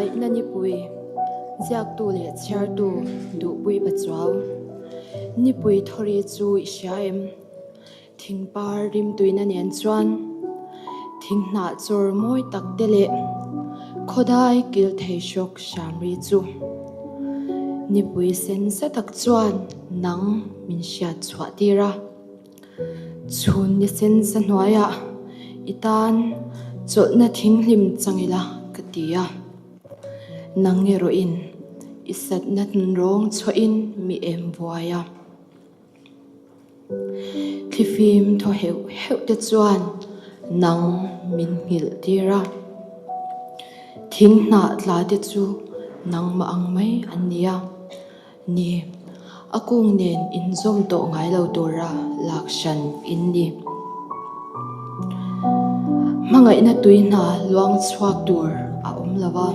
Hmangaihna nipui, ziaktu leh chhiartu duhpui Pachuau. Nipui thawri chu i hria em? Thingpar rimtuina nen chuan thinghnah chawr mawi tak te leh khawdai kil thei hrawk hram ri chu nipui sen sa tak chuan nang min hriat chhuah tir a. Chhun ni sen sa hnuaiah i tan chawlhna thinghlim chang ila ka ti a. Nang erawhin i satna rawng chhuahin mi em vuai a. Thlifim thaw heuh heuh te chuan nang min nghilh tir a. Thing hnah tla te chu nangmah ang mai an ni a. Ni, a kung nen inzawm tawh ngai lo tura lak hran in ni. Hmangaihna tui hna luang chhuak tur a awm lo a.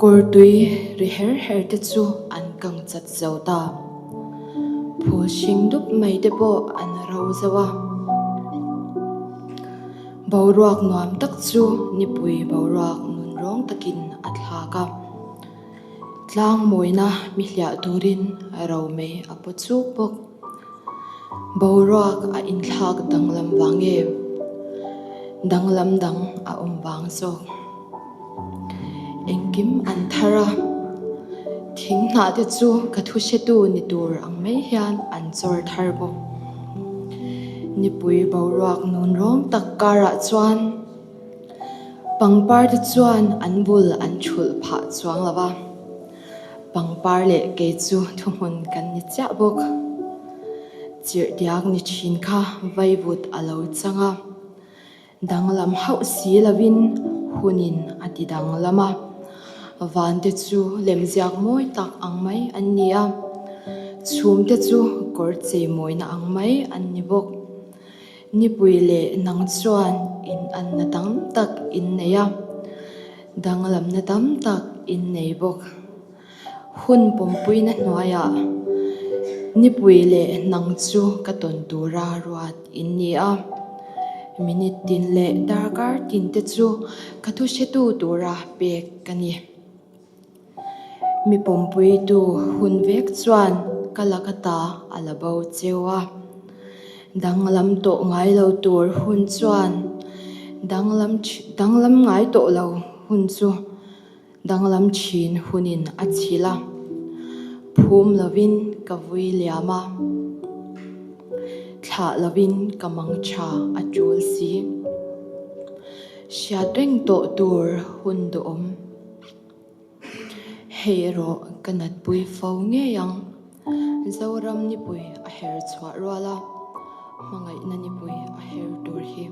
Kawr tui ri her her te chu an kang chat zo ta. Phul hring dup mai te pawh an ro zo a. Boruak nuam tak chu nipui boruak nun rawng takin a thlak a. Tlang mawina mi hliah turin ro mai a paw chuk bawk. Boruak a inthlak danglam vang nge? Danglam dang a awm vang zawk. Engkim an thar a, thing hnah te chu ka thu hretu ni tur ang mai hian an chawr thar bawk. Nipui boruak nun rawng tak karah chuan pangpar te chuan an bul an thulh phah chuang lo va. Pangpar leh kei chu thuhmun kan ni chiah bawk. Chirh diak ni thin kha vaivut a lo chang a, danglam hauh si lovin hunin a ti danglam a. Vante chu lemziak mawi tak ang mai an ni a, chhumte chu kawr cheimawina ang mai an ni bawk. Nipui leh nang chuan in anna tam tak in nei a, danglamna tam tak in nei bawk. Hun pawmpuina hnuaiah nipui leh nang chu ka tawn tura ruat in ni a, minute tin leh darkar tin te chu ka thu hretu tura pek ka ni. Mi pawmpuitu hun vek chuan ka laka ta a la bo cheu a, danglam tawh ngai lo tur hun chuan danglam danglam ngai tawh lo hun chu danglam thin hunin a chhil a, phum lovin ka vui liam a, thlah lovin ka mang tha a tul si. Hriat reng tawh tur hun duhawm. Hei erawh ka natpui fo ngei ang. Zoram nipui a her chhuah rual a, hmangaihna nipui a her tur hi.